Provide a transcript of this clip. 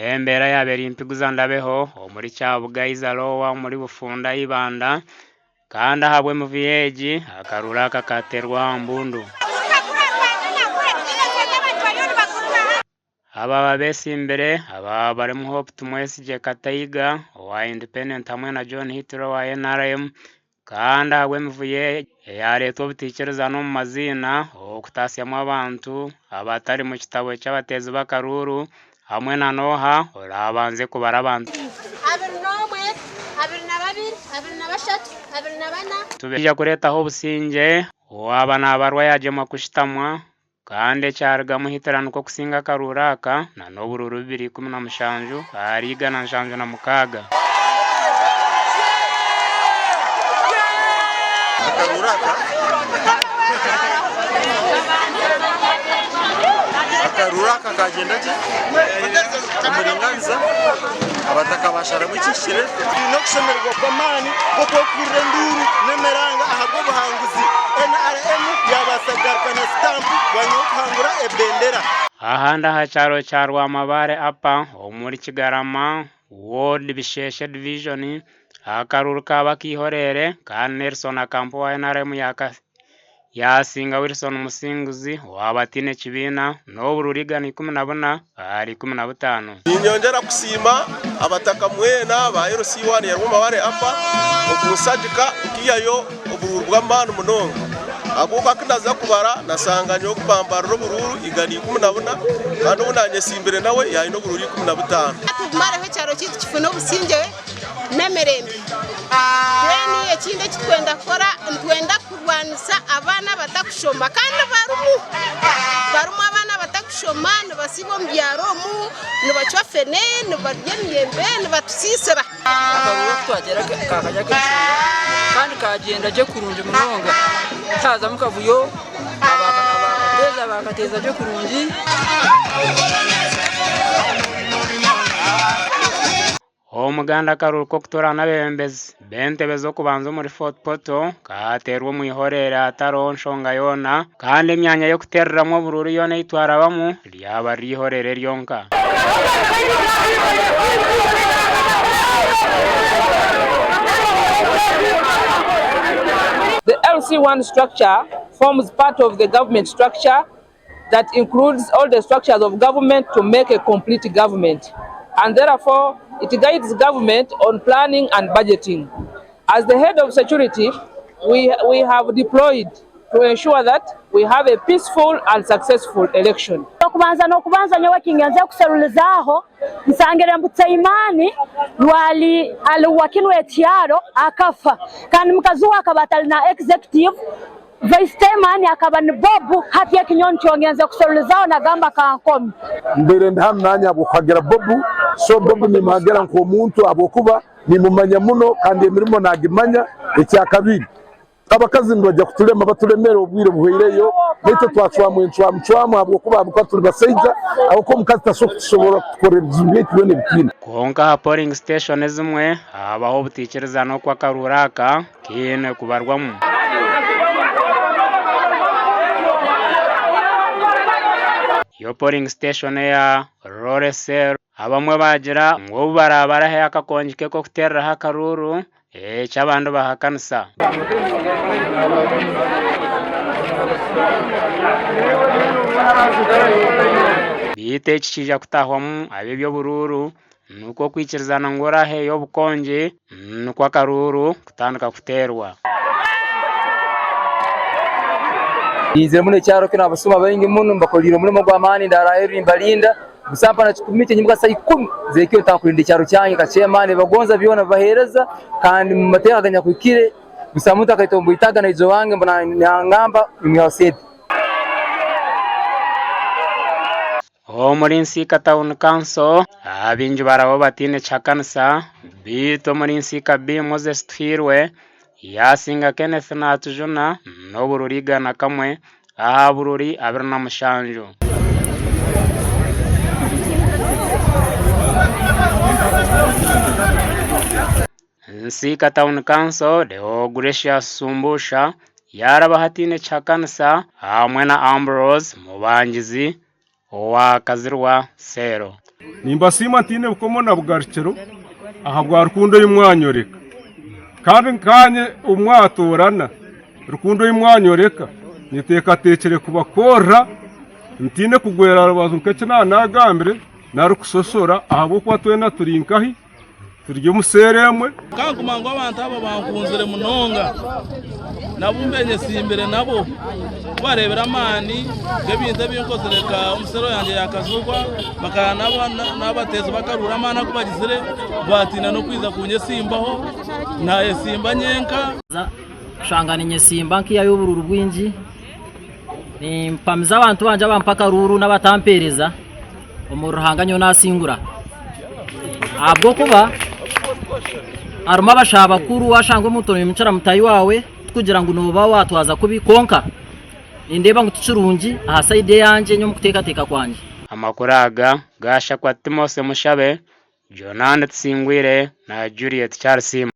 Embeera yaaba eri mpiguza ndabeho omuri Kyabugaiza Lower omuri Bufunda Ibanda kandi ahabw'emivuyo egi akaruuru aka kateerwa aha mbundu. Aba abetsimbire aba barimu Hope Tumwesigye Kataiga owa Independent hamwe na John Hitler owa NRM Kandi ahabw'emivuyo eyaareetwa obutaikirizana omu maziina, okutaasyamu abantu abatari mu kitabo ky'abateezi b'akaruuru, hamwe na n'oha oraabanze kubara abantu. Tubaija kureetaho obusingye, owaaba naabarwa yaagyemwa kushutamwa, Kandi ekyarugamu Hitler nikwo kusinga akaruuru aka na n'oburuuru 217 ahari 176. Akaruuru aka Akaruuru aka kagyenda gye omu ringaniza abataka basharamu ekihikire. Twine okushemererwa kw'amaani nk'okw'okuhurira enduuru n'emiranga ahabw'obuhanguzi. NRM yaabaasa kugarukana sitampu bwanyima y'okuhangura ebendera. Ahandi aha kyaro kya Rwamabare Upper omuri Kigarama Ward Bisheshe Division, akaruuru kaaba akaihoreere kandi Nelson Akampa owa NRM yaasinga Wilson Musinguzi owaaba ataine kibiina n'oburuuru 114 ahari 15. Ninyongyera kusiima abataka mwena ba LC1 ya Rwamabare Upper okunshagika nkihayo oburuuru bw'amaani munonga ahabw'okuba ku naza kubara nashanga nyowe kubambarira oburuuru 114 kandi ou nanyesimbire nawe yaine oburuuru 15. Tubumareho ekyaro kyaitu kifune obusingye n'emirembe. Then ekindi eki twenda kukora nitwenda kurwanisa abaana abatakushoma kandi barimu barimu abaana abatakushoma nibasiiba omu byaro omu nibacwa fene nibarya emiyembe nibatusiisira. Akaruuru aku twateera kakaba ak'enshonga kandi kagyenda gye kurungi munonga tihazamu kavuyo abakateeza bakateeza gye kurungi. Omuganda akaruuru k'okutoorana abeebembezi b'entebe z'okubanza omuri Fort Portal kaateerwa omu ihoreere hatariho nshonga yoona kandi emyanya y'okuteereramu oburuuru yoona ei twarabamu ryaba riri eihoreere ryonka. The LC1 structure forms part of the government structure that includes all the structures of government to make a complete government and therefore it guides government on planning and budgeting. As the head of security, we, we have deployed to ensure that we have a peaceful and successful election. Okubanza n'okubanza nyowe ekingenze kuserulizaaho nsangire ngu Taimani rwali ali wa kinu ekyaro akafa kandi mukazi we akaba atali na executive Vice Chairman akaba ni Bob hati eki nyowe nikyo ngenze kuserulizaho nagamba kankomi. Mbaire ndi hanu nanye ahabw'okuhagira Bob, so Bob nimuhagira nk'omuntu ahabw'okuba nimumanya muno kandi emirimo nagimanya. Ekyakabiri, abakazi nibaija kutulema batulemere obwire buhweireyo naitwe twacwamu encwamucwamu ahabw'okuba ahabw'okuba turi basaija ahabw'okuba omukazi tasobora kutusobora kutukorra ebizibu byaitu byona ebi twine. Kwonka aha polling station ezimwe habaho obutaikirizana oku akaruuru aka Kaine kubarwamu. Yo polling station eya Rore cell abamwe baagira ngu obu baraabarahe akakongi ke k'okuteereraho akaruuru eki abandi bahakanisa. Beitu eki kiija kutahwamu ab'eby'oburuuru Nikwo kwikirizana ngu oraaheyo obukongi nikwo akaruuru kutandika kuteerwa. Ninzire muno ekyaro kinu abasuma baingi muno mbakoliire omulimo gw'amaani ndaara aheeru nimbalinda busaho mpana kikumi nyimuka saaha ikumi z'ekiro ntandika kulinda ekyaro kyange nka chairman ebibagonza byona mbibaheereza kandi mumateeka aganyakuhikire busaho muntu akaitomboitaga naija owange mbona nangamba nimwihaho sente. Omuri Nsiika Town Council, abaingi baraba bataine kihakanisa beitu omuri Nsiika B, Moses Tuhairwe yaasinga Kenneth Natujuna n'obururu 101 aha bururu 27. Nsiika Town Council, Deogratius Sumbusha yaarabaho ataine kihakanisa hamwe na Ambrose Mubangizi owa Kazirwa Cell. Nimbasiima ntaine bukomo na bugarukiro ahabwa rukundo ei mwanyoreka. Kandi nkaanye obu mwatoorana, rukundo ei mwanyoreka nyeteekateekire kubakorera ntaine kugwera rubaju nk'eki naaba naagambire nari kushoshora ahabw'okuba twena turi nkahi? Turi omu seera emwe. Kankuma ngu abantu aba bankunzire munonga, nabo mbe nyesimbire nabo. Ku bareebire amaani g'ebintu ebi nkozire nka omusero yangye ya Kazooba, bakaba n'abateezi b'akaruuru amaani agu bagizire, baatiina n'okwija kunyesimbaho, naayesimba nyenka. Kushanga ninyesimba nkaihayo oburuuru bwingi, nimpamiza abantu bangye abampa akaruuru n'abatampeereza omuri Ruhanga nyowe nasingura ahabw'okuba harimu abashaho bakuru washanga omuntu noimukira mutaahi waawe tikugira ngu nooba watwaza kubi kwonka nindeeba ngu tikirungi aha sayidi eyangye nyowe omu kuteekateeka kwangye. Amakuru aga gaashakwa Timothy Mushabe, Jonani Tusingwire na Juliet Charles.